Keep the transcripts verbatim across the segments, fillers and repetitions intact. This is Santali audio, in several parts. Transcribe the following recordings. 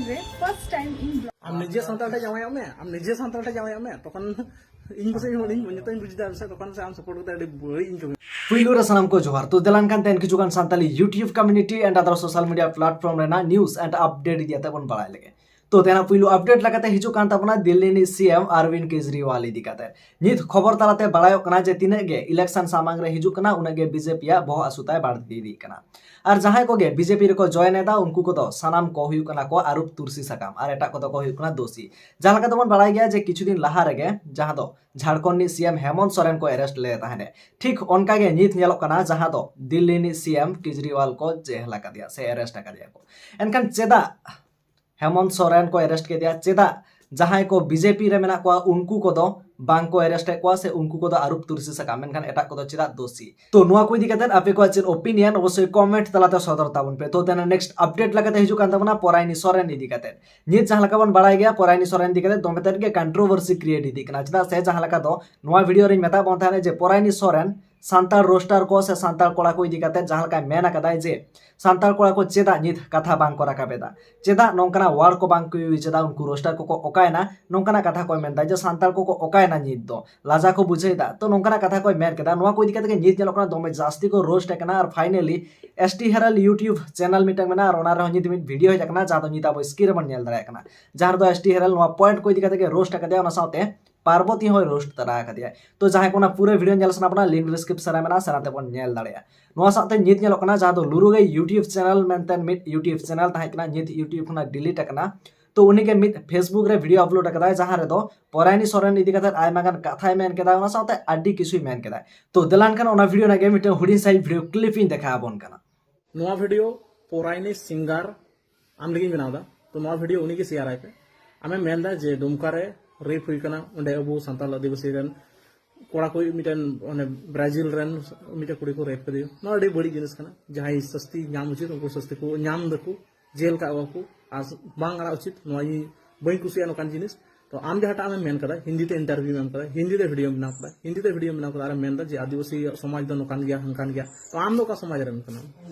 ᱨᱮ first time ᱤᱧ vlog ᱟᱢ ᱱᱤᱡᱮ ᱥᱟᱱᱛᱟᱲ ᱴᱷᱮᱱ ᱡᱟᱶᱟᱭᱚᱜ ᱢᱮ, ᱟᱢ ᱱᱤᱡᱮ ᱥᱟᱱᱛᱟᱲ ᱴᱷᱮᱱ ᱡᱟᱶᱟᱭᱚᱜ ᱢᱮ, ᱛᱚᱠᱷᱚᱱ ᱤᱧ ᱯᱟᱥᱮᱡ ᱦᱚᱲ ᱤᱧ ᱱᱤᱛᱚᱜ ᱤᱧ ᱵᱩᱡ ᱮᱫᱟ, ᱟᱢ ᱥᱮ ᱛᱚᱠᱷᱚᱱ ᱥᱮ ᱟᱢ support ᱠᱟᱛᱮ ᱟᱹᱰᱤ ᱵᱟᱹᱲᱤᱡ ᱤᱧ ᱠᱟᱹᱢᱤ᱾ ᱯᱩᱭᱞᱩ ᱨᱮ ᱥᱟᱱᱟᱢ ᱠᱚ ᱡᱚᱦᱟᱨ᱾ ᱛᱚ ᱫᱮᱞᱟᱱ ᱠᱟᱱ ᱛᱮᱱ ᱠᱤᱪᱷᱩ ᱜᱟᱱ Santali YouTube community and other social media platform ᱨᱮᱱᱟᱜ news and update ᱤᱫᱤ ᱠᱟᱛᱮ ᱵᱚᱱ ᱵᱟᱲᱟᱭ ᱞᱮᱜᱮ᱾ ᱛᱚ ᱛᱮᱱᱟᱜ ᱯᱩᱭᱞᱩ update ᱞᱮᱠᱟᱛᱮ ᱦᱤᱡᱩᱜ ᱠᱟᱱ ᱛᱟᱵᱚᱱᱟ ᱫᱤᱞᱞᱤ ᱨᱤᱱᱤᱡ ᱥᱤ ᱮᱢ ᱟᱨᱵᱤᱱᱫ ᱠᱮᱡᱨᱤᱣᱟᱞ ᱤᱫᱤ ᱠᱟᱛᱮ᱾ ᱱᱤᱛ ᱠᱷᱚᱵᱚᱨ ᱛᱟᱞᱟᱛᱮ ᱵᱟᱲᱟᱭᱚᱜ ᱠᱟᱱᱟ ᱡᱮ ᱛᱤᱱᱟᱹᱜ ᱜᱮ election ᱥᱟᱢᱟᱝ ᱨᱮ ᱦᱤᱡᱩᱜ ᱠᱟᱱᱟ, ᱩᱱᱟᱹᱜ ᱜᱮ ᱵᱤᱡᱮᱯᱤ ᱭᱟᱜ ᱵᱚᱦᱚᱜ ᱦᱟᱹᱥᱩ ᱛᱟᱭ ᱵᱟᱹᱲᱛᱤ ᱤᱫᱤᱜ ᱠᱟᱱᱟ᱾ ᱟᱨ ᱡᱟᱦᱟᱸᱭ ᱠᱚᱜᱮ ᱵᱤᱡᱮᱯᱤ ᱨᱮᱠᱚ join ᱮᱫᱟ, ᱩᱱᱠᱩ ᱠᱚᱫᱚ ᱥᱟᱱᱟᱢ ᱠᱚ ᱦᱩᱭᱩᱜ ᱠᱟᱱᱟ ᱠᱚ ᱟᱹᱨᱩᱵ ᱛᱩᱨᱥᱤ ᱥᱟᱠᱟᱢ ᱟᱨ ᱮᱴᱟᱜ ᱠᱚᱫᱚ ᱠᱚ ᱦᱩᱭᱩᱜ ᱠᱟᱱᱟ ᱫᱳᱥᱤ᱾ ᱡᱟᱦᱟᱸ ᱞᱮᱠᱟ ᱛᱮᱵᱚᱱ ᱵᱟᱲᱟᱭ ᱜᱮᱭᱟ ᱡᱮ ᱠᱤᱪᱷᱩ ᱫᱤᱱ ᱞᱟᱦᱟ ᱨᱮᱜᱮ ᱡᱟᱦᱟᱸ ᱫᱚ ᱡᱷᱟᱲᱠᱷᱚᱸᱰ ᱨᱤᱱᱤᱡ ᱥᱤ ᱮᱢ ᱦᱮᱢᱚᱱᱛ ᱥᱚᱨᱮᱱ ᱠᱚ arrest ᱞᱮᱫᱮ ᱛᱟᱦᱮᱸᱫ, ᱴᱷᱤᱠ ᱚᱱᱠᱟ ᱜᱮ ᱱᱤᱛ ᱧᱮᱞᱚᱜ ᱠᱟᱱᱟ ᱡᱟᱦᱟᱸ ᱫᱚ ᱫᱤᱞᱞᱤ ᱨᱤᱱᱤᱡ ᱥᱤ ᱮᱢ ᱠᱮᱡᱨᱤᱣᱟᱞ ᱠᱚ ᱡᱮᱦᱮᱞ ᱟᱠᱟᱫᱮᱭᱟ ᱥᱮ arrest ᱟᱠᱟᱫᱮᱭᱟ ᱠᱚ᱾ ᱮᱱᱠᱷᱟᱱ ᱪᱮᱫᱟᱜ ᱦᱮᱢᱚᱱᱛ ᱥᱚᱨᱮᱱ ᱠᱚ arrest ᱠᱮᱫᱮᱭᱟ? ᱪᱮᱫᱟᱜ ᱡᱟᱦᱟᱸᱭ ᱠᱚ ᱵᱤᱡᱮᱯᱤ ᱨᱮ ᱢᱮᱱᱟᱜ ᱠᱚᱣᱟ ᱩᱱᱠᱩ ᱠᱚᱫᱚ ᱵᱟᱝ ᱠᱚ arrest ᱮᱫ ᱠᱚᱣᱟ ᱥᱮ ᱩᱱᱠᱩ ᱠᱚᱫᱚ ᱟᱹᱨᱩᱵ ᱛᱩᱨᱥᱤ ᱥᱟᱠᱟᱢ, ᱢᱮᱱᱠᱷᱟᱱ ᱮᱴᱟᱜ ᱠᱚᱫᱚ ᱪᱮᱫᱟᱜ ᱫᱳᱥᱤ? ᱛᱚ ᱱᱚᱣᱟ ᱠᱚ ᱤᱫᱤ ᱠᱟᱛᱮ ᱟᱯᱮ ᱠᱚᱣᱟᱜ ᱪᱮᱫ opinion, ᱚᱵᱚᱥᱥᱳᱭ comment ᱛᱟᱞᱟᱛᱮ ᱥᱚᱫᱚᱨ ᱛᱟᱵᱚᱱ ᱯᱮ᱾ ᱛᱚ ᱛᱮᱱᱟᱜ next update ᱞᱮᱠᱟᱛᱮ ᱦᱤᱡᱩᱜ ᱠᱟᱱ ᱛᱟᱵᱚᱱᱟ ᱯᱚᱨᱟᱭᱱᱤ ᱥᱚᱨᱮᱱ ᱤᱫᱤ ᱠᱟᱛᱮ᱾ ᱱᱤᱛ ᱡᱟᱦᱟᱸ ᱞᱮᱠᱟ ᱵᱚᱱ ᱵᱟᱲᱟᱭ ᱜᱮᱭᱟ, ᱯᱚᱨᱟᱭᱱᱤ ᱥᱚᱨᱮᱱ ᱤᱫᱤ ᱠᱟᱛᱮ ᱫᱚᱢᱮ ᱛᱮᱫ ᱜᱮ controversy create ᱤᱫᱤᱜ ᱠᱟᱱᱟ᱾ ᱪᱮᱫᱟᱜ ᱥᱮ ᱡᱟᱦᱟᱸ ᱞᱮᱠᱟ ᱫᱚ ᱱᱚᱣᱟ video ᱨᱤᱧ ᱢᱮᱛᱟᱜ ᱵᱚᱱ ᱛᱟᱦᱮᱸᱱᱟ ᱡᱮ ᱯᱚᱨᱟᱭᱱᱤ ᱥᱚᱨᱮᱱ ᱥᱟᱱᱛᱟᱲ roaster ᱠᱚ ᱥᱮ ᱥᱟᱱᱛᱟᱲ ᱠᱚᱲᱟ ᱠᱚ ᱤᱫᱤ ᱠᱟᱛᱮ ᱡᱟᱦᱟᱸ ᱞᱮᱠᱟᱭ ᱢᱮᱱ ᱟᱠᱟᱫᱟᱭ ᱡᱮ ᱥᱟᱱᱛᱟᱲ ᱠᱚᱲᱟ ᱠᱚ ᱪᱮᱫᱟᱜ ᱱᱤᱛ ᱠᱟᱛᱷᱟ ᱵᱟᱝ ᱠᱚ ᱨᱟᱠᱟᱵ ᱮᱫᱟ, ᱪᱮᱫᱟᱜ ᱱᱚᱝᱠᱟᱱᱟᱜ word ᱠᱚ ᱵᱟᱝ ᱠᱚ use ᱮᱫᱟ, ᱩᱱᱠᱩ roaster ᱠᱚᱠᱚ ᱚᱠᱟᱭᱮᱱᱟ, ᱱᱚᱝᱠᱟᱱᱟᱜ ᱠᱟᱛᱷᱟ ᱠᱚᱭ ᱢᱮᱱᱫᱟ ᱡᱮ ᱥᱟᱱᱛᱟᱲ ᱠᱚᱠᱚ ᱚᱠᱟᱭᱮᱱᱟ ᱱᱤᱛ ᱫᱚ, ᱞᱟᱡᱟ ᱠᱚ ᱵᱩᱡᱷᱟᱹᱣ ᱮᱫᱟ᱾ ᱛᱚ ᱱᱚᱝᱠᱟᱱᱟᱜ ᱠᱟᱛᱷᱟ ᱠᱚᱭ ᱢᱮᱱ ᱠᱮᱫᱟ᱾ ᱱᱚᱣᱟ ᱠᱚ ᱤᱫᱤ ᱠᱟᱛᱮ ᱜᱮ ᱱᱤᱛ ᱧᱮᱞᱚᱜ ᱠᱟᱱᱟ ᱫᱚᱢᱮ ᱡᱟᱹᱥᱛᱤ ᱠᱚ roast ᱮ ᱠᱟᱱᱟ᱾ ᱟᱨ finally S T Herald YouTube channel ᱢᱤᱫᱴᱟᱝ ᱢᱮᱱᱟᱜᱼᱟ, ᱟᱨ ᱚᱱᱟ ᱨᱮᱦᱚᱸ ᱱᱤᱛ ᱢᱤᱫ video ᱦᱮᱡ ᱟᱠᱟᱱᱟ ᱡᱟᱦᱟᱸ ᱫᱚ ᱱᱤᱛ ᱟᱵᱚ screen ᱨᱮᱵᱚᱱ ᱧᱮᱞ ᱫᱟᱲᱮᱭᱟᱜ ᱠᱟᱱᱟ, ᱡᱟᱦᱟᱸ ᱨᱮᱫᱚ S T Herald ᱱᱚᱣᱟ point ᱠᱚ ᱤᱫᱤ ᱠᱟᱛᱮ ᱜᱮ roast ᱟᱠᱟᱫᱮᱭᱟ, ᱚᱱᱟ ᱥᱟᱶᱛᱮ ᱯᱟᱨᱵᱚᱛᱤ ᱦᱚᱸᱭ roast ᱛᱟᱨᱟ ᱟᱠᱟᱫᱮᱭᱟ᱾ ᱛᱚ ᱡᱟᱦᱟᱸᱭ ᱠᱚ ᱚᱱᱟ ᱯᱩᱨᱟᱹ video ᱧᱮᱞ ᱥᱟᱱᱟ ᱵᱚᱱᱟ, link description ᱨᱮ ᱢᱮᱱᱟᱜᱼᱟ, ᱥᱮᱱ ᱠᱟᱛᱮ ᱵᱚᱱ ᱧᱮᱞ ᱫᱟᱲᱮᱭᱟᱜᱼᱟ᱾ ᱱᱚᱣᱟ ᱥᱟᱶᱛᱮ ᱱᱤᱛ ᱧᱮᱞᱚᱜ ᱠᱟᱱᱟ ᱡᱟᱦᱟᱸ ᱫᱚ ᱞᱩᱨᱩᱜᱟᱹᱭ YouTube channel ᱢᱮᱱᱛᱮ ᱢᱤᱫ YouTube channel ᱛᱟᱦᱮᱸ ᱠᱟᱱᱟ, ᱱᱤᱛ YouTube ᱠᱷᱚᱱᱟᱜ delete ᱟᱠᱟᱱᱟ᱾ ᱛᱚ ᱩᱱᱤ ᱜᱮ ᱢᱤᱫ Facebook ᱨᱮ video upload ᱟᱠᱟᱫᱟᱭ, ᱡᱟᱦᱟᱸ ᱨᱮᱫᱚ ᱯᱚᱨᱟᱭᱱᱤ ᱥᱚᱨᱮᱱ ᱤᱫᱤ ᱠᱟᱛᱮ ᱟᱭᱢᱟ ᱜᱟᱱ ᱠᱟᱛᱷᱟᱭ ᱢᱮᱱ ᱠᱮᱫᱟ, ᱚᱱᱟ ᱥᱟᱶᱛᱮ ᱟᱹᱰᱤ ᱠᱤᱪᱷᱩᱭ ᱢᱮᱱ ᱠᱮᱫᱟ᱾ ᱛᱚ ᱫᱮᱞᱟᱱ ᱠᱷᱟᱱ ᱚᱱᱟ video ᱨᱮᱱᱟᱜ ᱜᱮ ᱢᱤᱫᱴᱟᱝ ᱦᱩᱰᱤᱧ ᱥᱟᱺᱦᱤᱡ video clip ᱤᱧ ᱫᱮᱠᱷᱟᱣ ᱟᱵᱚᱱ ᱠᱟᱱᱟ᱾ ᱱᱚᱣᱟ video ᱯᱚᱨᱟᱭᱱᱤ singer ᱟᱢ ᱞᱟᱹᱜᱤᱫ ᱤᱧ ᱵᱮᱱᱟᱣ ᱮᱫᱟ᱾ ᱛᱚ ᱱᱚᱣᱟ video ᱩᱱᱤ ᱜᱮ share ᱟᱭ ᱯᱮ᱾ ᱟᱢᱮᱢ ᱢᱮᱱᱫᱟ ᱡᱮ ᱰᱩᱢᱠᱟ ᱨᱮ rape ᱦᱩᱭ ᱠᱟᱱᱟ, ᱚᱸᱰᱮ ᱟᱵᱚ ᱥᱟᱱᱛᱟᱲ ᱟᱹᱫᱤᱵᱟᱹᱥᱤ ᱨᱮᱱ ᱠᱚᱲᱟ ᱠᱚ ᱢᱤᱫᱴᱮᱱ, ᱚᱱᱮ, ᱵᱨᱟᱡᱤᱞ ᱨᱮᱱ ᱢᱤᱫᱴᱮᱱ ᱠᱩᱲᱤ ᱠᱚ rape ᱠᱮᱫᱮᱭᱟ, ᱱᱚᱣᱟ ᱟᱹᱰᱤ ᱵᱟᱹᱲᱤᱡ ᱡᱤᱱᱤᱥ ᱠᱟᱱᱟ᱾ ᱡᱟᱦᱟᱸᱭ ᱥᱟᱹᱥᱛᱤ ᱧᱟᱢ ᱩᱪᱤᱛ ᱩᱱᱠᱩ ᱥᱟᱹᱥᱛᱤ ᱠᱚ ᱧᱟᱢ ᱫᱟᱠᱚ, ᱡᱮᱞ ᱠᱟᱜ ᱠᱚᱣᱟ ᱠᱚ, ᱟᱨ ᱵᱟᱝ ᱟᱲᱟᱜ ᱩᱪᱤᱛ᱾ ᱱᱚᱣᱟ ᱤᱧ ᱵᱟᱹᱧ ᱠᱩᱥᱤᱭᱟᱜᱼᱟ ᱱᱚᱝᱠᱟᱱ ᱡᱤᱱᱤᱥ᱾ ᱛᱚ ᱟᱢ ᱡᱟᱦᱟᱸᱴᱟᱜ ᱟᱢᱮᱢ ᱢᱮᱱ ᱠᱟᱫᱟ, ᱦᱤᱱᱫᱤ ᱛᱮ interview ᱮᱢ ᱠᱟᱫᱟ, ᱦᱤᱱᱫᱤ ᱛᱮ video ᱮᱢ ᱵᱮᱱᱟᱣ ᱠᱟᱫᱟ, ᱦᱤᱱᱫᱤ ᱛᱮ video ᱮᱢ ᱵᱮᱱᱟᱣ ᱠᱟᱫᱟ, ᱟᱨᱮᱢ ᱢᱮᱱᱫᱟ ᱡᱮ ᱟᱹᱫᱤᱵᱟᱹᱥᱤ ᱥᱚᱢᱟᱡᱽ ᱫᱚ ᱱᱚᱝᱠᱟᱱ ᱜᱮᱭᱟ, ᱦᱟᱝᱠᱟᱱ ᱜᱮᱭᱟ᱾ ᱛᱚ ᱟᱢ ᱫᱚ ᱚᱠᱟ ᱥᱚᱢᱟᱡᱽ ᱨᱮᱱ ᱠᱟᱱᱟᱢ?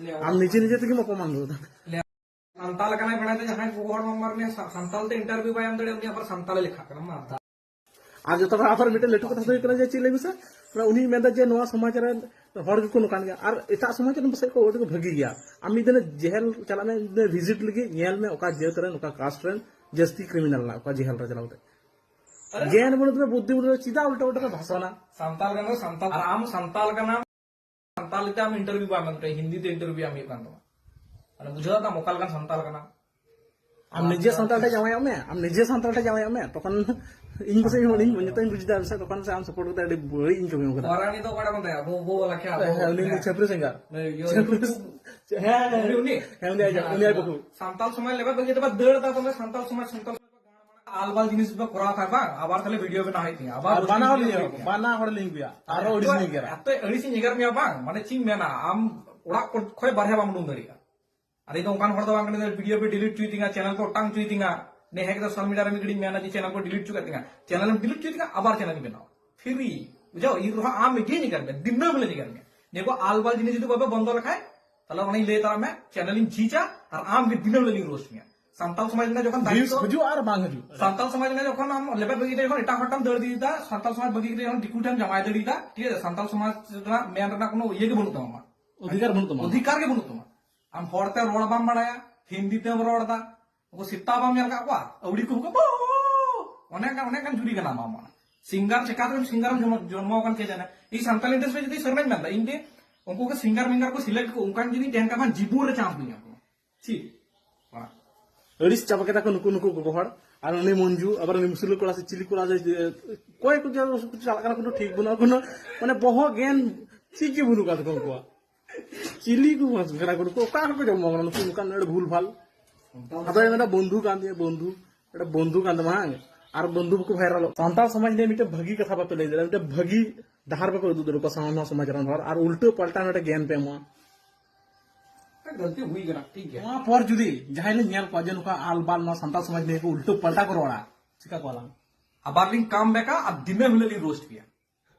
ᱟᱢ ᱱᱤᱡᱮ ᱱᱤᱡᱮ ᱛᱮᱜᱮᱢ ᱚᱯᱚᱢᱟᱱ ᱠᱟᱫᱟ᱾ ᱥᱟᱱᱛᱟᱲ ᱠᱟᱱᱟᱭ ᱵᱟᱲᱟᱭ ᱛᱮ ᱡᱟᱦᱟᱸᱭ ᱜᱚᱜᱚ ᱦᱚᱲ ᱢᱟ ᱢᱟᱨ ᱩᱱᱤ ᱥᱟ-, ᱥᱟᱱᱛᱟᱲ ᱛᱮ ᱤᱱᱴᱟᱨᱵᱷᱤᱭᱩ ᱵᱟᱭ ᱮᱢ ᱫᱟᱲᱮᱭᱟᱜᱼᱟ, ᱩᱱᱤ ᱟᱵᱟᱨ ᱥᱟᱱᱛᱟᱲᱮ ᱞᱮᱠᱷᱟᱜ ᱠᱟᱱᱟ, ᱢᱟ ᱫᱟ᱾ ᱟᱨ ᱡᱚᱛᱚ ᱠᱷᱚᱱ ᱟᱵᱟᱨ ᱢᱤᱫᱴᱮᱱ ᱞᱟᱹᱴᱩ ᱠᱟᱛᱷᱟ ᱫᱚ ᱦᱩᱭᱩᱜ ᱠᱟᱱᱟ ᱡᱮ ᱪᱮᱫ ᱞᱟᱹᱭ ᱢᱮᱥᱮ, ᱩᱱᱤ ᱢᱮᱱᱫᱟ ᱡᱮ ᱱᱚᱣᱟ ᱥᱚᱢᱟᱡᱽ ᱨᱮᱱ ᱦᱚᱲ ᱜᱮᱠᱚ ᱱᱚᱝᱠᱟᱱ ᱜᱮᱭᱟ, ᱟᱨ ᱮᱴᱟᱜ ᱥᱚᱢᱟᱡᱽ ᱨᱮᱱ ᱯᱟᱥᱮᱡ ᱠᱚ ᱟᱹᱰᱤ ᱠᱚ ᱵᱷᱟᱹᱜᱤ ᱜᱮᱭᱟ᱾ ᱟᱢ ᱢᱤᱫ ᱫᱤᱱ ᱡᱮᱦᱮᱞ ᱪᱟᱞᱟᱜ ᱢᱮ, ᱢᱤᱫ ᱫᱤᱱ ᱵᱷᱤᱡᱤᱴ ᱞᱟᱹᱜᱤᱫ ᱧᱮᱞ ᱢᱮ ᱚᱠᱟ ᱡᱟᱹᱛ ᱨᱮᱱ, ᱚᱠᱟ ᱠᱟᱥᱴ ᱨᱮᱱ ᱡᱟᱹᱥᱛᱤ ᱠᱨᱤᱢᱤᱱᱟᱞ ᱢᱮᱱᱟᱜ ᱠᱚᱣᱟ ᱡᱮᱦᱮᱞ ᱨᱮ ᱪᱟᱞᱟᱣ ᱠᱟᱛᱮ᱾ ᱟᱨᱮ ᱜᱮᱭᱟᱱ ᱵᱟᱹᱱᱩᱜ ᱛᱟᱯᱮ, ᱵᱩᱫᱽᱫᱷᱤ ᱵᱟᱹᱱᱩᱜ ᱛᱟᱯᱮ, ᱪᱮᱫᱟᱜ ᱩᱞᱴᱟᱹ ᱩᱞᱴᱟᱹ ᱯᱮ ᱵᱷᱟᱥᱚᱱᱟ? ᱥᱟᱱᱛᱟᱲ ᱠᱟᱱᱟ, ᱥᱟᱱᱛᱟᱲ, ᱟᱨ ᱟᱢ ᱥᱟᱱᱛᱟᱲ ᱠᱟᱱᱟᱢ, ᱥᱟᱱᱛᱟᱲᱤ ᱛᱮ ᱟᱢ ᱤᱱᱴᱟᱨᱵᱷᱤᱭᱩ ᱵᱟᱢ ᱮᱢ ᱫᱟᱲᱮᱭᱟᱜᱼᱟ, ᱦᱤᱱᱫᱤ ᱛᱮ ᱤᱱᱴᱟᱨᱵᱷᱤᱭᱩ ᱮᱢ ᱦᱩᱭᱩᱜ ᱠᱟᱱ ᱛᱟᱢᱟ᱾ ᱢᱟᱱᱮ ᱵᱩᱡᱷᱟᱹᱣ ᱫᱟᱢ ᱚᱠᱟ ᱞᱮᱠᱟᱱ ᱥᱟᱱᱛᱟᱲ ᱠᱟᱱᱟᱢ᱾ ᱟᱢ ᱱᱤᱡᱮ ᱥᱟᱱᱛᱟᱲ ᱴᱷᱮᱱ ᱡᱟᱶᱟᱭᱚᱜ ᱢᱮ, ᱟᱢ ᱱᱤᱡᱮ ᱥᱟᱱᱛᱟᱲ ᱴᱷᱮᱱ ᱡᱟᱶᱟᱭᱚᱜ ᱢᱮ, ᱛᱚᱠᱷᱚᱱ ᱤᱧ ᱯᱟᱥᱮᱡ ᱤᱧ ᱦᱚᱲᱤᱧ ᱡᱚᱛᱚᱧ ᱵᱩᱡᱽ ᱫᱟ, ᱥᱮ ᱛᱚᱠᱷᱚᱱ ᱥᱮ ᱟᱢ ᱥᱟᱯᱳᱨᱴ ᱠᱟᱛᱮ ᱟᱹᱰᱤ ᱵᱟᱹᱲᱤᱡ ᱤᱧ ᱠᱟᱹᱢᱤ ᱠᱟᱫᱟ᱾ ᱢᱟᱨᱟᱝ ᱫᱚ ᱚᱠᱟᱨᱮ ᱵᱚᱱ ᱛᱟᱦᱮᱸ? ᱟᱵᱚ, ᱟᱵᱚ ᱞᱟᱠᱷᱮ, ᱦᱮᱸ, ᱟᱵᱚ, ᱦᱮᱸ, ᱩᱱᱤ ᱦᱮᱸ᱾ ᱪᱷᱟᱹᱯᱨᱤ ᱥᱮᱸᱜᱟ᱾ ᱦᱮᱸ, ᱤᱭᱟᱹ, ᱪᱷᱟᱹᱯᱨᱤ ᱩᱱᱤ, ᱥᱮ-, ᱦᱮᱸ, ᱦᱮᱸ, ᱩᱱᱤ, ᱩᱱᱤ, ᱦᱮᱸ, ᱩᱱᱤ ᱟᱡ ᱵᱟᱹᱦᱩ᱾ ᱥᱟᱱᱛᱟᱲ ᱥᱚᱢᱟᱡᱽ ᱞᱮᱵᱮᱞ ᱵᱟᱹᱜᱤ ᱫᱚ ᱵᱟᱝ, ᱫᱟᱹᱲ ᱫᱟ ᱛᱚᱵᱮ ᱥᱟᱱᱛᱟᱲ ᱥᱚᱢᱟᱡᱽ, ᱥᱟᱱᱛᱟᱲ ᱥᱚᱢᱟᱡᱽ ᱟᱞᱵᱟᱞ ᱡᱤᱱᱤᱥ ᱯᱮ ᱠᱚᱨᱟᱣ ᱠᱷᱟᱡ ᱵᱟᱝ, ᱟᱵᱟᱨ ᱛᱟᱦᱞᱮ ᱵᱷᱤᱰᱤᱭᱳ ᱵᱮᱱᱟᱣ ᱦᱩᱭᱩᱜ ᱛᱤᱧᱟ, ᱟᱵᱟᱨ ᱟᱨ ᱵᱟᱱᱟ ᱦᱚᱲ ᱞᱤᱧ ᱮᱦᱚᱵᱟ, ᱵᱟᱱᱟ ᱦᱚᱲ ᱞᱤᱧ ᱟᱹᱜᱩᱭᱟ, ᱟᱨᱚ ᱟᱹᱲᱤᱥ ᱞᱤᱧ ᱜᱮᱭᱟ᱾ ᱮᱛᱚ ᱟᱹᱲᱤᱥ ᱤᱧ ᱮᱜᱮᱨ ᱢᱮᱭᱟ ᱵᱟᱝ, ᱢᱟᱱᱮ ᱪᱮᱫ ᱤᱧ ᱢᱮᱱᱟ, ᱟᱢ ᱚᱲᱟᱜ ᱠᱚ-, ᱠᱷᱚᱡ ᱵᱟᱨᱦᱮ ᱵᱟᱢ ᱩᱰᱩᱝ ᱫᱟᱲᱮᱭᱟᱜᱼᱟ᱾ ᱟᱨ ᱤᱧ ᱫᱚ ᱚᱱᱠᱟᱱ ᱦᱚᱲ ᱫᱚ ᱵᱟᱝ ᱠᱟᱹᱱᱟᱹᱧ ᱡᱮ ᱵᱷᱤᱰᱤᱭᱳ ᱯᱮ ᱰᱤᱞᱤᱴ ᱦᱚᱪᱚᱭ ᱛᱤᱧᱟ, ᱪᱮᱱᱮᱞ ᱯᱮ ᱚᱴᱟᱝ ᱦᱚᱪᱚᱭ ᱛᱤᱧᱟ᱾ ᱱᱮ ᱦᱮᱡ ᱠᱟᱛᱮ ᱥᱳᱥᱟᱞ ᱢᱤᱰᱤᱭᱟ ᱨᱮ ᱢᱤᱫ ᱜᱷᱟᱹᱲᱤᱡ ᱢᱮᱱᱟ ᱡᱮ ᱪᱮᱱᱮᱞ ᱠᱚ ᱰᱤᱞᱤᱴ ᱦᱚᱪᱚ ᱠᱟᱜ ᱛᱤᱧᱟ, ᱪᱮᱱᱮᱞ ᱮᱢ ᱰᱤᱞᱤᱴ ᱦᱚᱪᱚᱭ ᱛᱤᱧᱟ, ᱟᱵᱟᱨ ᱪᱮᱱᱮᱞ ᱤᱧ ᱵᱮᱱᱟᱣᱟ᱾ ᱯᱷᱤᱨᱤ, ᱵᱩᱡᱷᱟᱹᱣ? ᱤᱧ ᱨᱮᱦᱚᱸ ᱟᱢ ᱜᱮᱧ ᱮᱜᱮᱨ ᱢᱮᱭᱟ, ᱫᱤᱱᱟᱹᱢ ᱦᱤᱞᱳᱜ ᱤᱧ ᱮᱜᱮᱨ ᱢᱮᱭᱟ᱾ ᱱᱤᱭᱟᱹ ᱠᱚ ᱟᱞᱵᱟᱞ ᱡᱤᱱᱤᱥ ᱡᱩᱫᱤ ᱵᱟᱯᱮ ᱵᱚᱱᱫᱚ ᱞᱮᱠᱷᱟᱡ, ᱛᱟᱦᱞᱮ ᱚᱱᱟᱧ ᱞᱟᱹᱭ ᱛᱟᱨᱟ ᱢᱮ, ᱪᱮᱱᱮᱞ ᱤᱧ ᱡᱷᱤᱡᱟ ᱟᱨ ᱟᱢ ᱜᱮ ᱫᱤᱱᱟᱹᱢ ᱦᱤᱞᱳᱜ ᱤᱧ ᱨᱳᱥᱴ ᱢᱮᱭᱟ᱾ ᱥᱟᱱᱛᱟᱲ ᱥᱚᱢᱟᱡᱽ ᱨᱮᱱᱟᱜ ᱡᱚᱠᱷᱚᱱ ᱵᱷᱤᱭᱩᱥ ᱫᱟᱭᱤᱛᱛᱚ, ᱦᱤᱡᱩᱜ ᱟᱨ ᱵᱟᱝ ᱦᱤᱡᱩᱜ᱾ ᱥᱟᱱᱛᱟᱲ ᱥᱚᱢᱟᱡᱽ ᱨᱮᱱᱟᱜ ᱡᱚᱠᱷᱚᱱ ᱟᱢ ᱞᱮᱵᱮᱫ ᱵᱟᱹᱜᱤ ᱠᱟᱛᱮ ᱡᱚᱠᱷᱚᱱ ᱮᱴᱟᱜ ᱦᱚᱲ ᱴᱷᱮᱱ ᱫᱟᱹᱲ ᱤᱫᱤᱭᱮᱫᱟ, ᱥᱟᱱᱛᱟᱲ ᱥᱚᱢᱟᱡᱽ ᱵᱟᱹᱜᱤ ᱠᱟᱛᱮ ᱡᱚᱠᱷᱚᱱ ᱫᱤᱠᱩ ᱴᱷᱮᱱ ᱡᱟᱶᱟᱭ ᱫᱟᱹᱲ ᱮᱫᱟ, ᱴᱷᱤᱠ ᱟᱪᱷᱮ, ᱥᱟᱱᱛᱟᱲ ᱥᱚᱢᱟᱡᱽ ᱨᱮᱱᱟᱜ ᱢᱮᱱ ᱨᱮᱱᱟᱜ ᱠᱳᱱᱳ ᱤᱭᱟᱹ ᱜᱮ ᱵᱟᱹᱱᱩᱜ ᱛᱟᱢᱟ᱾ ᱚᱫᱷᱤᱠᱟᱨ ᱵᱟᱹᱱᱩᱜ ᱛᱟᱢᱟ᱾ ᱚᱫᱷᱤᱠᱟᱨ ᱜᱮ ᱵᱟᱹᱱᱩᱜ ᱛᱟᱢᱟ᱾ ᱟᱢ ᱦᱚᱲ ᱛᱮ ᱨᱚᱲ ᱵᱟᱢ ᱵᱟᱲᱟᱭᱟ, ᱦᱤᱱᱫᱤ ᱛᱮᱢ ᱨᱚᱲ ᱮᱫᱟ, ᱩᱱᱠᱩ ᱥᱮᱛᱟ ᱵᱟᱢ ᱧᱮᱞ ᱠᱟᱜ ᱠᱚᱣᱟ? ᱟᱹᱣᱲᱤ ᱠᱚ ᱦᱩᱠᱟ, ᱵᱚ! ᱚᱱᱮ ᱚᱱᱠᱟ, ᱚᱱᱮ ᱚᱱᱠᱟᱱ ᱡᱩᱨᱤ ᱠᱟᱱᱟ ᱟᱢᱟᱜ ᱢᱟ᱾ ᱥᱤᱝᱜᱟᱨ ᱪᱮᱠᱟᱛᱮᱢ ᱥᱤᱝᱜᱟᱨ ᱮᱢ ᱡᱚᱱᱢᱚ, ᱡᱚᱱᱢᱚ ᱟᱠᱟᱱ ᱠᱮ ᱡᱟᱱᱮ? ᱤᱧ ᱥᱟᱱᱛᱟᱲ ᱤᱱᱰᱟᱥᱴᱨᱤ ᱡᱩᱫᱤ ᱥᱮᱨᱮᱧ ᱢᱮᱱᱫᱟ, ᱤᱧ ᱜᱮ ᱩᱱᱠᱩ ᱜᱮ ᱥᱤᱝᱜᱟᱨ ᱢᱤᱝᱜᱟᱨ ᱠᱚ ᱥᱤᱞᱮᱠᱴ ᱠᱚ, ᱚᱱᱠᱟᱱ ᱡᱩᱫᱤ ᱛᱟᱦᱮᱱ ᱠᱷᱟᱱ ᱡᱤᱵᱚᱱ ᱨᱮ ᱪᱟᱱᱥ ᱵᱟᱹᱧ ᱧᱟᱢ ᱠᱚᱣᱟ᱾ ᱪᱮᱫ? ᱚᱲᱟᱜ᱾ ᱟᱹᱲᱤᱥ ᱪᱟᱵᱟ ᱠᱮᱫᱟ ᱠᱚ ᱱᱩᱠᱩ, ᱱᱩᱠᱩ ᱜᱚᱜᱚ ᱦᱚᱲ᱾ ᱟᱨ ᱩᱱᱤ ᱢᱚᱧᱡᱩ, ᱟᱵᱟᱨ ᱩᱱᱤ ᱢᱩᱥᱞᱟᱹ ᱠᱚᱲᱟ ᱥᱮ ᱪᱤᱞᱤ ᱠᱚᱲᱟ ᱥᱮ, ᱚᱠᱚᱭ ᱠᱚ ᱡᱮ ᱪᱟᱞᱟᱜ ᱠᱟᱱᱟ, ᱠᱳᱱᱳ ᱴᱷᱤᱠ ᱵᱟᱹᱱᱩᱜᱼᱟ, ᱠᱳᱱᱳ ᱢᱟᱱᱮ ᱵᱚᱦᱚᱜ ᱜᱮᱭᱟᱱ ᱪᱮᱫ ᱜᱮ ᱵᱟᱹᱱᱩᱜ ᱟᱠᱟᱫ ᱛᱟᱠᱚᱣᱟ ᱩᱱᱠᱩᱣᱟᱜ᱾ ᱪᱤᱞᱤ ᱠᱚ ᱠᱟᱱᱟ ᱠᱚ ᱱᱩᱠᱩ? ᱚᱠᱟ ᱠᱷᱚᱱ ᱠᱚ ᱡᱚᱱᱢᱚ ᱠᱟᱱᱟ ᱱᱩᱠᱩ? ᱚᱱᱠᱟᱱ ᱟᱹᱰᱤ ᱵᱷᱩᱞ ᱵᱷᱟᱞ᱾ ᱟᱫᱚ ᱢᱮᱱᱫᱟ ᱵᱚᱱᱫᱷᱩ ᱠᱟᱱ ᱛᱤᱧᱟ, ᱵᱚᱱᱫᱷᱩ᱾ ᱢᱤᱫᱴᱮᱱ ᱵᱚᱱᱫᱷᱩ ᱠᱟᱱ ᱛᱟᱢᱟ, ᱦᱟᱝ? ᱟᱨ ᱵᱚᱱᱫᱷᱩ ᱵᱟᱠᱚ ᱵᱷᱟᱭᱨᱟᱞᱚᱜ᱾ ᱥᱟᱱᱛᱟᱲ ᱥᱚᱢᱟᱡᱽ ᱱᱤᱭᱮ ᱢᱤᱫᱴᱮᱱ ᱵᱷᱟᱹᱜᱤ ᱠᱟᱛᱷᱟ ᱵᱟᱯᱮ ᱞᱟᱹᱭ ᱫᱟᱲᱮᱭᱟᱜᱼᱟ, ᱢᱤᱫᱴᱮᱱ ᱵᱷᱟᱹᱜᱤ ᱰᱟᱦᱟᱨ ᱵᱟᱯᱮ ᱩᱫᱩᱜ ᱫᱟᱲᱮ ᱠᱚᱣᱟ ᱥᱟᱶ-, ᱱᱚᱣᱟ ᱥᱚᱢᱟᱡᱽ ᱨᱮᱱ ᱦᱚᱲ, ᱟᱨ ᱩᱞᱴᱟᱹ ᱯᱟᱞᱴᱟ ᱢᱤᱫᱴᱮᱱ ᱜᱮᱭᱟᱱ ᱯᱮ ᱮᱢᱚᱜᱼᱟ᱾ ᱜᱟᱹᱞᱛᱤ ᱦᱩᱭ ᱠᱟᱱᱟ, ᱴᱷᱤᱠ ᱜᱮᱭᱟ᱾ ᱱᱚᱣᱟ ᱯᱚᱨ ᱡᱩᱫᱤ ᱡᱟᱦᱟᱸᱭ ᱞᱤᱧ ᱧᱮᱞ ᱠᱚᱣᱟ ᱡᱮ ᱱᱚᱝᱠᱟ ᱟᱞᱵᱟᱞ ᱱᱚᱣᱟ ᱥᱟᱱᱛᱟᱲ ᱥᱚᱢᱟᱡᱽ ᱱᱤᱭᱮ ᱠᱚ ᱩᱞᱴᱟᱹ ᱯᱟᱞᱴᱟ ᱠᱚ ᱨᱚᱲᱟ, ᱪᱤᱠᱟ ᱠᱚᱣᱟ ᱞᱟᱝ? ᱟᱵᱟᱨ ᱞᱤᱧ ᱠᱟᱢ ᱵᱮᱠᱟ ᱟᱨ ᱫᱤᱱᱟᱹᱢ ᱦᱤᱞᱳᱜ ᱞᱤᱧ ᱨᱳᱥᱴ ᱯᱮᱭᱟ᱾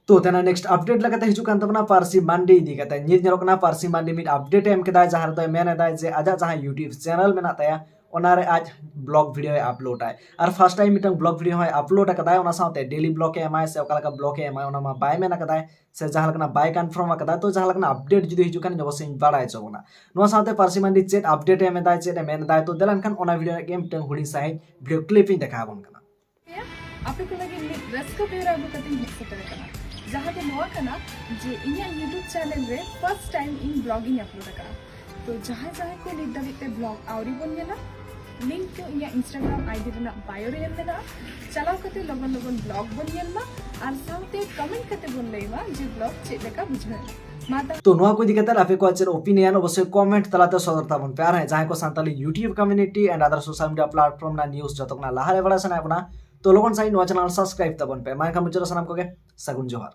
ᱛᱚ ᱛᱮᱱᱟ next update ᱞᱮᱠᱟᱛᱮ ᱦᱤᱡᱩᱜ ᱠᱟᱱ ᱛᱟᱵᱚᱱᱟ ᱯᱟᱹᱨᱥᱤ ᱢᱟᱱᱰᱤ ᱤᱫᱤ ᱠᱟᱛᱮ᱾ ᱧᱤᱨ ᱧᱮᱞᱚᱜ ᱠᱟᱱᱟ ᱯᱟᱹᱨᱥᱤ ᱢᱟᱱᱰᱤ ᱢᱤᱫ update ᱮ ᱮᱢ ᱠᱮᱫᱟᱭ, ᱡᱟᱦᱟᱸ ᱨᱮᱫᱚᱭ ᱢᱮᱱ ᱮᱫᱟᱭ ᱡᱮ ᱟᱡᱟᱜ ᱡᱟᱦᱟᱸ YouTube channel ᱢᱮᱱᱟᱜ ᱛᱟᱭᱟ, ᱚᱱᱟᱨᱮ ᱟᱡ vlog video ᱮ upload ᱟᱭ᱾ ᱟᱨ first time ᱢᱤᱫᱴᱟᱝ vlog video ᱦᱚᱸᱭ upload ᱟᱠᱟᱫᱟᱭ, ᱚᱱᱟ ᱥᱟᱶᱛᱮ daily vlog ᱮ ᱮᱢᱟᱭ ᱥᱮ ᱚᱠᱟ ᱞᱮᱠᱟ vlog ᱮ ᱮᱢᱟᱭ ᱚᱱᱟ ᱢᱟ ᱵᱟᱭ ᱢᱮᱱ ᱟᱠᱟᱫᱟᱭ, ᱥᱮ ᱡᱟᱦᱟᱸ ᱞᱮᱠᱟᱱᱟᱜ ᱵᱟᱭ confirm ᱟᱠᱟᱫᱟ᱾ ᱛᱚ ᱡᱟᱦᱟᱸ ᱞᱮᱠᱟᱱᱟᱜ update ᱡᱩᱫᱤ ᱦᱤᱡᱩᱜ ᱠᱷᱟᱱ ᱤᱧ ᱚᱵᱚᱥᱥᱳᱭ ᱤᱧ ᱵᱟᱲᱟᱭ ᱦᱚᱪᱚ ᱵᱚᱱᱟ᱾ ᱱᱚᱣᱟ ᱥᱟᱶᱛᱮ ᱯᱟᱹᱨᱥᱤ ᱢᱟᱱᱰᱤ ᱪᱮᱫ update ᱮ ᱮᱢ ᱮᱫᱟᱭ, ᱪᱮᱫ ᱮ ᱢᱮᱱ ᱮᱫᱟᱭ, ᱛᱚ ᱫᱮᱞᱟ ᱮᱱᱠᱷᱟᱱ ᱚᱱᱟ video ᱨᱮᱱᱟᱜ ᱜᱮ ᱢᱤᱫᱴᱟᱝ ᱦᱩᱰᱤᱧ ᱥᱟᱺᱦᱤᱡ video clip ᱤᱧ ᱫᱮᱠᱷᱟᱣ ᱟᱵᱚᱱ ᱠᱟᱱᱟ᱾ ᱟᱯᱮ ᱠᱚ ᱞᱟᱹᱜᱤᱫ ᱢᱤᱫ ᱨᱟᱹᱥᱠᱟᱹ ᱵᱮᱣᱨᱟ ᱟᱹᱜᱩ ᱠᱟᱛᱮᱧ ᱦᱮᱡ ᱥᱮᱴᱮᱨ ᱟᱠᱟᱱᱟ, ᱡᱟᱦᱟᱸ ᱫᱚ ᱱᱚᱣᱟ ᱠᱟᱱᱟ ᱡᱮ ᱤᱧᱟᱹᱜ YouTube channel ᱨᱮ first time ᱤᱧ vlog ᱤᱧ upload ᱟᱠᱟᱫᱟ᱾ ᱛᱚ ᱡᱟᱦᱟᱸᱭ ᱡᱟᱦᱟᱸᱭ ᱠᱚ ᱱᱤᱛ ᱫᱷᱟᱹᱵᱤᱡ ᱛᱮ vlog ᱟᱹᱣᱨᱤ ᱵᱚᱱ ᱧᱮᱞᱟ, link ᱫᱚ ᱤᱧᱟᱹᱜ Instagram ID ᱨᱮᱱᱟᱜ bio ᱨᱮ ᱮᱢ ᱢᱮᱱᱟᱜᱼᱟ᱾ ᱪᱟᱞᱟᱣ ᱠᱟᱛᱮ ᱞᱚᱜᱚᱱ ᱞᱚᱜᱚᱱ vlog ᱵᱚᱱ ᱧᱮᱞ ᱢᱟ ᱟᱨ ᱥᱟᱶᱛᱮ comment ᱠᱟᱛᱮ ᱵᱚᱱ ᱞᱟᱹᱭ ᱢᱟ ᱡᱮ vlog ᱪᱮᱫ ᱞᱮᱠᱟ ᱵᱩᱡᱷᱟᱹᱣ ᱮᱱᱟ᱾ ᱢᱟ ᱛᱟᱦᱞᱮ ᱛᱚ ᱱᱚᱣᱟ ᱠᱚ ᱤᱫᱤ ᱠᱟᱛᱮ ᱟᱯᱮ ᱠᱚᱣᱟᱜ ᱪᱮᱫ opinion ᱚᱵᱚᱥᱥᱳᱭ comment ᱛᱟᱞᱟᱛᱮ ᱥᱚᱫᱚᱨ ᱛᱟᱵᱚᱱ ᱯᱮ᱾ ᱟᱨ ᱦᱮᱸ, ᱡᱟᱦᱟᱸᱭ ᱠᱚ Santali YouTube community and other social media platform ᱨᱮᱱᱟᱜ news ᱡᱚᱛᱚ ᱠᱷᱚᱱᱟᱜ ᱞᱟᱦᱟ ᱨᱮ ᱵᱟᱲᱟᱭ ᱥᱟᱱᱟᱭᱮᱫ ᱵᱚᱱᱟ, ᱛᱚ ᱞᱚᱜᱚᱱ ᱥᱟᱺᱦᱤᱡ ᱱᱚᱣᱟ channel subscribe ᱛᱟᱵᱚᱱ ᱯᱮ᱾ ᱢᱟ ᱮᱱᱠᱷᱟᱱ ᱢᱩᱪᱟᱹᱫ ᱨᱮ ᱥᱟᱱᱟᱢ ᱠᱚᱜᱮ ᱥᱟᱹᱜᱩᱱ ᱡᱚᱦᱟᱨ᱾